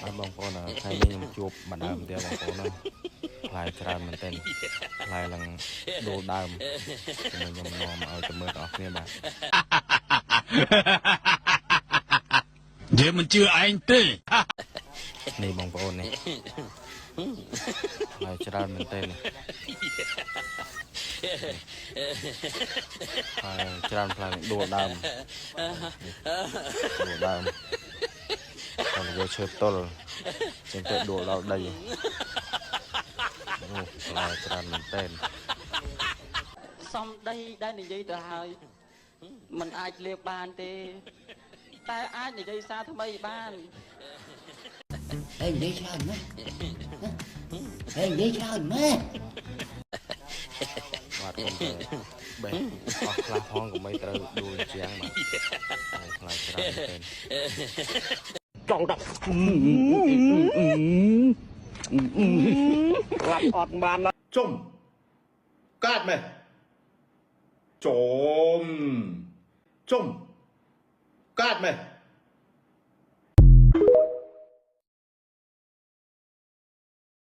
បាទបងប្អូនថ្ងៃនេះខ្ញុំជួបម្ដើមទៀតបងប្អូនណាផ្លែច្រើនមែនទែនផ្លែឡើងដួលដើមខ្ញុំខ្ញុំនាំឲ្យទៅមើលបងប្អូនគ្នាបាទ យើងមិនជឿឯងទេ នេះបងប្អូននេះផ្លែច្រើនមែនទែននេះផ្លែច្រើនផ្លែដួលដើមដួលដើមតែយកឈើទល់ចឹងទៅដួលដល់ដីអូផ្លែច្រើនមែនទែន សំដីដែលនិយាយទៅហើយมันអាចលៀបបានទេ តែអាចនិយាយសារថ្មីបាន ហេនិយាយច្រើនម៉េះហេនិយាយច្រើនម៉េះ បាទកុំទៅបេះអស់ខ្លះផងកុំឲ្យត្រូវដួលជាងបាទហើយផ្លែច្រើនមែនទែន ចង់ដាក់ក្លាប់អត់បានណា ជុំកាត់មែជុំជុំកាត់មែ